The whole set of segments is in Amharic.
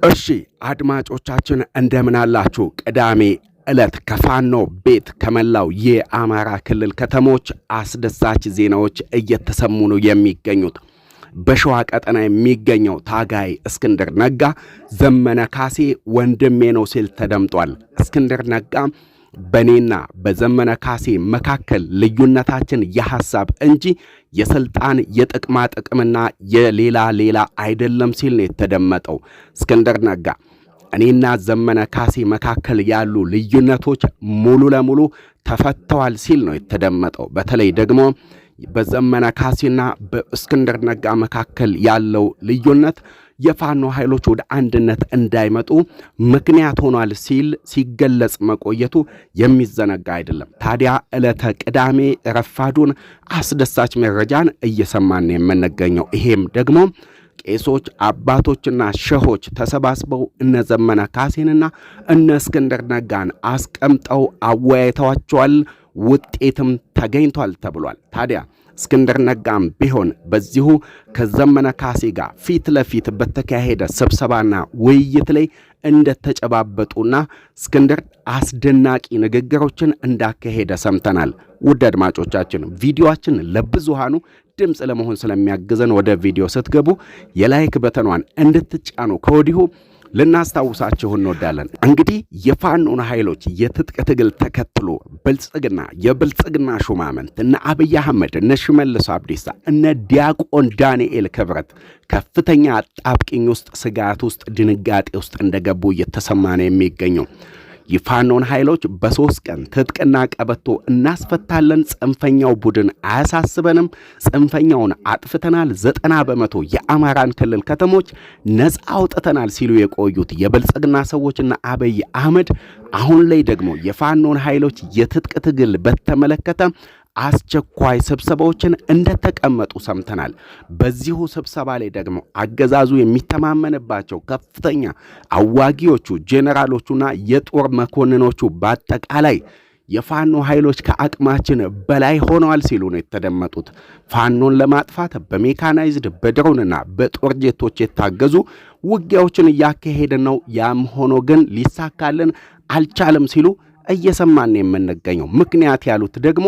እሺ አድማጮቻችን እንደምን አላችሁ? ቅዳሜ ዕለት ከፋኖ ቤት ከመላው የአማራ ክልል ከተሞች አስደሳች ዜናዎች እየተሰሙ ነው የሚገኙት። በሸዋ ቀጠና የሚገኘው ታጋይ እስክንድር ነጋ ዘመነ ካሴ ወንድሜ ነው ሲል ተደምጧል። እስክንድር ነጋ በእኔና በዘመነ ካሴ መካከል ልዩነታችን የሐሳብ እንጂ የስልጣን የጥቅማ ጥቅምና የሌላ ሌላ አይደለም ሲል ነው የተደመጠው። እስክንድር ነጋ እኔና ዘመነ ካሴ መካከል ያሉ ልዩነቶች ሙሉ ለሙሉ ተፈተዋል ሲል ነው የተደመጠው። በተለይ ደግሞ በዘመነ ካሴና በእስክንድር ነጋ መካከል ያለው ልዩነት የፋኖ ኃይሎች ወደ አንድነት እንዳይመጡ ምክንያት ሆኗል ሲል ሲገለጽ መቆየቱ የሚዘነጋ አይደለም። ታዲያ ዕለተ ቅዳሜ ረፋዱን አስደሳች መረጃን እየሰማን የምንገኘው ይሄም ደግሞ ቄሶች አባቶችና ሸሆች ተሰባስበው እነ ዘመነ ካሴንና እነ እስክንድር ነጋን አስቀምጠው አወያይተዋቸዋል። ውጤትም ተገኝቷል ተብሏል። ታዲያ እስክንድር ነጋም ቢሆን በዚሁ ከዘመነ ካሴ ጋር ፊት ለፊት በተካሄደ ስብሰባና ውይይት ላይ እንደተጨባበጡና እስክንድር አስደናቂ ንግግሮችን እንዳካሄደ ሰምተናል። ውድ አድማጮቻችን ቪዲዮአችን ለብዙሃኑ ድምፅ ለመሆን ስለሚያግዘን ወደ ቪዲዮ ስትገቡ የ like button ኗን እንድትጫኑ ከወዲሁ ልናስታውሳችሁ እንወዳለን። እንግዲህ የፋኖን ኃይሎች የትጥቅ ትግል ተከትሎ ብልጽግና፣ የብልጽግና ሹማምንት እነ አብይ አህመድ፣ እነ ሽመልስ አብዲሳ፣ እነ ዲያቆን ዳንኤል ክብረት ከፍተኛ አጣብቂኝ ውስጥ፣ ስጋት ውስጥ፣ ድንጋጤ ውስጥ እንደገቡ እየተሰማ ነው የሚገኘው። የፋኖን ኃይሎች በ3 ቀን ትጥቅና ቀበቶ እናስፈታለን፣ ጽንፈኛው ቡድን አያሳስበንም፣ ጽንፈኛውን አጥፍተናል፣ 90% የአማራን ክልል ከተሞች ነፃ አውጥተናል ሲሉ የቆዩት የብልጽግና ሰዎችና አብይ አህመድ አሁን ላይ ደግሞ የፋኖን ኃይሎች የትጥቅ ትግል በተመለከተ አስቸኳይ ስብሰባዎችን እንደተቀመጡ ሰምተናል። በዚሁ ስብሰባ ላይ ደግሞ አገዛዙ የሚተማመንባቸው ከፍተኛ አዋጊዎቹ ጄኔራሎቹና የጦር መኮንኖቹ በአጠቃላይ የፋኖ ኃይሎች ከአቅማችን በላይ ሆነዋል ሲሉ ነው የተደመጡት። ፋኖን ለማጥፋት በሜካናይዝድ በድሮንና በጦር ጄቶች የታገዙ ውጊያዎችን እያካሄድን ነው። ያም ሆኖ ግን ሊሳካልን አልቻለም ሲሉ እየሰማን የምንገኘው። ምክንያት ያሉት ደግሞ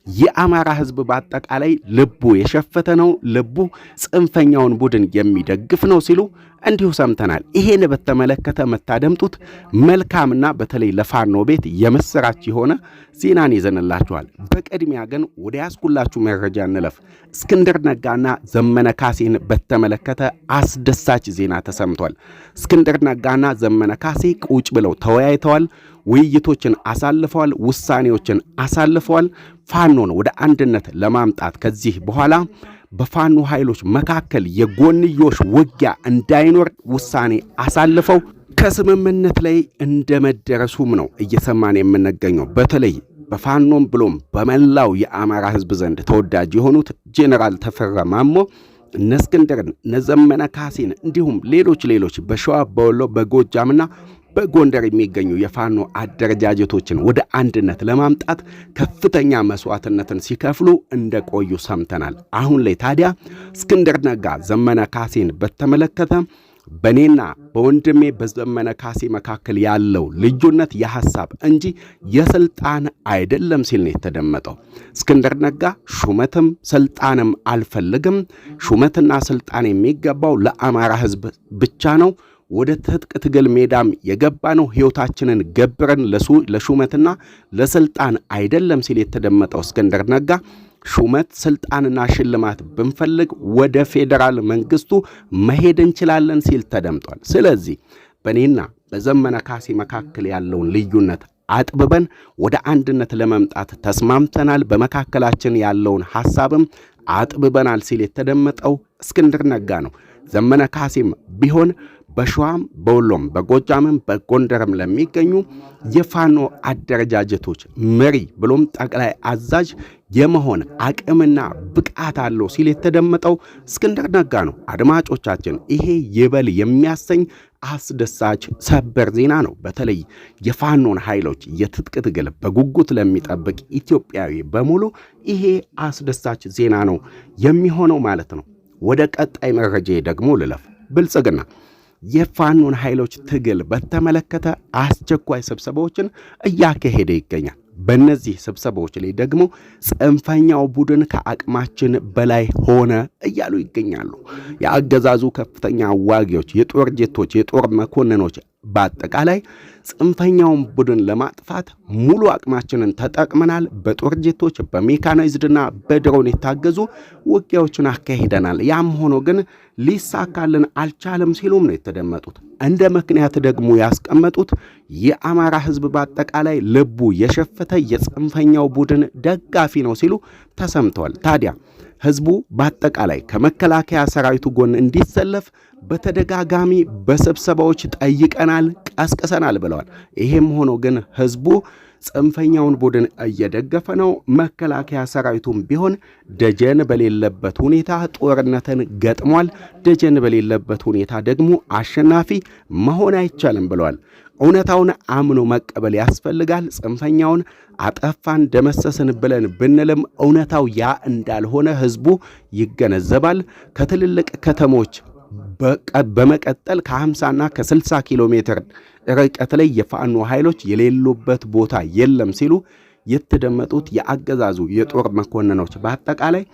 የአማራ ሕዝብ በአጠቃላይ ልቡ የሸፈተ ነው፣ ልቡ ጽንፈኛውን ቡድን የሚደግፍ ነው ሲሉ እንዲሁ ሰምተናል። ይሄን በተመለከተ መታደምጡት መልካምና በተለይ ለፋኖ ቤት የምስራች የሆነ ዜናን ይዘንላችኋል። በቅድሚያ ግን ወደ ያስኩላችሁ መረጃ እንለፍ። እስክንድር ነጋና ዘመነ ካሴን በተመለከተ አስደሳች ዜና ተሰምቷል። እስክንድር ነጋና ዘመነ ካሴ ቁጭ ብለው ተወያይተዋል። ውይይቶችን አሳልፈዋል። ውሳኔዎችን አሳልፈዋል። ፋኖን ወደ አንድነት ለማምጣት ከዚህ በኋላ በፋኖ ኃይሎች መካከል የጎንዮሽ ውጊያ እንዳይኖር ውሳኔ አሳልፈው ከስምምነት ላይ እንደመደረሱም ነው እየሰማን የምንገኘው። በተለይ በፋኖም ብሎም በመላው የአማራ ሕዝብ ዘንድ ተወዳጅ የሆኑት ጄኔራል ተፈራ ማሞ እነ እስክንድርን፣ እነ ዘመነ ካሴን እንዲሁም ሌሎች ሌሎች በሸዋ፣ በወሎ፣ በጎጃምና በጎንደር የሚገኙ የፋኖ አደረጃጀቶችን ወደ አንድነት ለማምጣት ከፍተኛ መስዋዕትነትን ሲከፍሉ እንደቆዩ ሰምተናል። አሁን ላይ ታዲያ እስክንድር ነጋ ዘመነ ካሴን በተመለከተ በእኔና በወንድሜ በዘመነ ካሴ መካከል ያለው ልዩነት የሐሳብ እንጂ የስልጣን አይደለም ሲል ነው የተደመጠው። እስክንድር ነጋ ሹመትም ስልጣንም አልፈልግም፣ ሹመትና ስልጣን የሚገባው ለአማራ ሕዝብ ብቻ ነው፣ ወደ ትጥቅ ትግል ሜዳም የገባ ነው ሕይወታችንን ገብረን ለሹመትና ለስልጣን አይደለም ሲል የተደመጠው እስክንድር ነጋ ሹመት ስልጣንና ሽልማት ብንፈልግ ወደ ፌዴራል መንግስቱ መሄድ እንችላለን ሲል ተደምጧል። ስለዚህ በእኔና በዘመነ ካሴ መካከል ያለውን ልዩነት አጥብበን ወደ አንድነት ለመምጣት ተስማምተናል፣ በመካከላችን ያለውን ሐሳብም አጥብበናል ሲል የተደመጠው እስክንድር ነጋ ነው። ዘመነ ካሴም ቢሆን በሸዋም በወሎም በጎጃምም በጎንደርም ለሚገኙ የፋኖ አደረጃጀቶች መሪ ብሎም ጠቅላይ አዛዥ የመሆን አቅምና ብቃት አለው ሲል የተደመጠው እስክንድር ነጋ ነው። አድማጮቻችን ይሄ ይበል የሚያሰኝ አስደሳች ሰበር ዜና ነው። በተለይ የፋኖን ኃይሎች የትጥቅ ትግል በጉጉት ለሚጠብቅ ኢትዮጵያዊ በሙሉ ይሄ አስደሳች ዜና ነው የሚሆነው ማለት ነው። ወደ ቀጣይ መረጃ ደግሞ ልለፍ። ብልጽግና የፋኖን ኃይሎች ትግል በተመለከተ አስቸኳይ ስብሰባዎችን እያካሄደ ይገኛል። በእነዚህ ስብሰባዎች ላይ ደግሞ ጽንፈኛው ቡድን ከአቅማችን በላይ ሆነ እያሉ ይገኛሉ። የአገዛዙ ከፍተኛ አዋጊዎች፣ የጦር ጀቶች፣ የጦር መኮንኖች በአጠቃላይ ጽንፈኛውን ቡድን ለማጥፋት ሙሉ አቅማችንን ተጠቅመናል። በጦር ጀቶች፣ በሜካናይዝድና በድሮን የታገዙ ውጊያዎችን አካሂደናል። ያም ሆኖ ግን ሊሳካልን አልቻለም ሲሉም ነው የተደመጡት። እንደ ምክንያት ደግሞ ያስቀመጡት የአማራ ሕዝብ በአጠቃላይ ልቡ የሸፈተ የጽንፈኛው ቡድን ደጋፊ ነው ሲሉ ተሰምተዋል። ታዲያ ሕዝቡ በአጠቃላይ ከመከላከያ ሰራዊቱ ጎን እንዲሰለፍ በተደጋጋሚ በስብሰባዎች ጠይቀናል፣ ቀስቅሰናል ብለዋል። ይሄም ሆኖ ግን ሕዝቡ ጽንፈኛውን ቡድን እየደገፈ ነው። መከላከያ ሰራዊቱም ቢሆን ደጀን በሌለበት ሁኔታ ጦርነትን ገጥሟል። ደጀን በሌለበት ሁኔታ ደግሞ አሸናፊ መሆን አይቻልም ብለዋል። እውነታውን አምኖ መቀበል ያስፈልጋል። ጽንፈኛውን አጠፋን ደመሰስን ብለን ብንልም እውነታው ያ እንዳልሆነ ህዝቡ ይገነዘባል። ከትልልቅ ከተሞች በመቀጠል ከ50 እና ከ60 ኪሎ ሜትር ርቀት ላይ የፋኖ ኃይሎች የሌሉበት ቦታ የለም ሲሉ የተደመጡት የአገዛዙ የጦር መኮንኖች በአጠቃላይ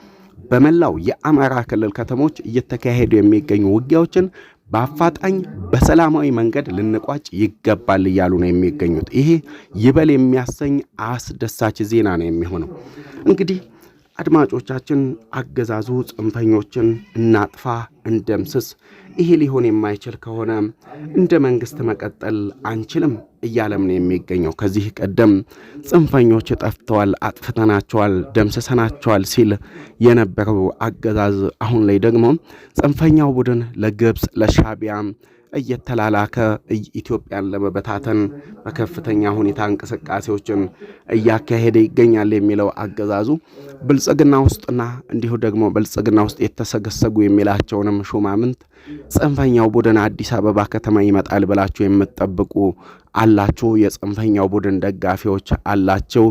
በመላው የአማራ ክልል ከተሞች እየተካሄዱ የሚገኙ ውጊያዎችን በአፋጣኝ በሰላማዊ መንገድ ልንቋጭ ይገባል እያሉ ነው የሚገኙት። ይሄ ይበል የሚያሰኝ አስደሳች ዜና ነው የሚሆነው። እንግዲህ አድማጮቻችን፣ አገዛዙ ጽንፈኞችን እናጥፋ፣ እንደምስስ፣ ይሄ ሊሆን የማይችል ከሆነ እንደ መንግስት መቀጠል አንችልም እያለም ነው የሚገኘው። ከዚህ ቀደም ጽንፈኞች ጠፍተዋል፣ አጥፍተናቸዋል፣ ደምስሰናቸዋል ሲል የነበረው አገዛዝ አሁን ላይ ደግሞ ጽንፈኛው ቡድን ለግብፅ ለሻቢያ እየተላላከ ኢትዮጵያን ለመበታተን በከፍተኛ ሁኔታ እንቅስቃሴዎችን እያካሄደ ይገኛል የሚለው አገዛዙ ብልጽግና ውስጥና እንዲሁ ደግሞ ብልጽግና ውስጥ የተሰገሰጉ የሚላቸውንም ሹማምንት ጽንፈኛው ቡድን አዲስ አበባ ከተማ ይመጣል ብላችሁ የምትጠብቁ አላችሁ፣ የጽንፈኛው ቡድን ደጋፊዎች አላችሁ፣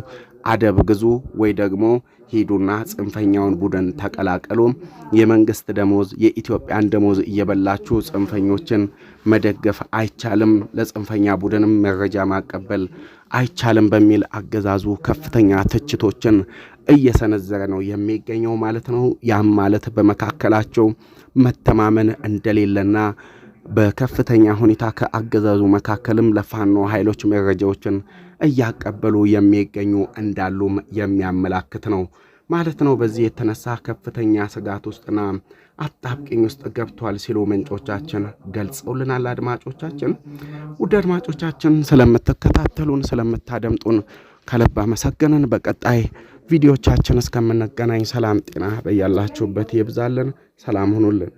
አደብ ግዙ ወይ ደግሞ ሂዱና ጽንፈኛውን ቡድን ተቀላቀሉ። የመንግስት ደሞዝ የኢትዮጵያን ደሞዝ እየበላችሁ ጽንፈኞችን መደገፍ አይቻልም፣ ለጽንፈኛ ቡድንም መረጃ ማቀበል አይቻልም በሚል አገዛዙ ከፍተኛ ትችቶችን እየሰነዘረ ነው የሚገኘው ማለት ነው። ያም ማለት በመካከላቸው መተማመን እንደሌለና በከፍተኛ ሁኔታ ከአገዛዙ መካከልም ለፋኖ ኃይሎች መረጃዎችን እያቀበሉ የሚገኙ እንዳሉም የሚያመላክት ነው ማለት ነው። በዚህ የተነሳ ከፍተኛ ስጋት ውስጥና አጣብቂኝ ውስጥ ገብቷል ሲሉ ምንጮቻችን ገልጸውልናል። አድማጮቻችን፣ ውድ አድማጮቻችን ስለምትከታተሉን ስለምታደምጡን ከልብ አመሰገንን። በቀጣይ ቪዲዮቻችን እስከምንገናኝ ሰላም ጤና በያላችሁበት ይብዛልን። ሰላም ሁኑልን።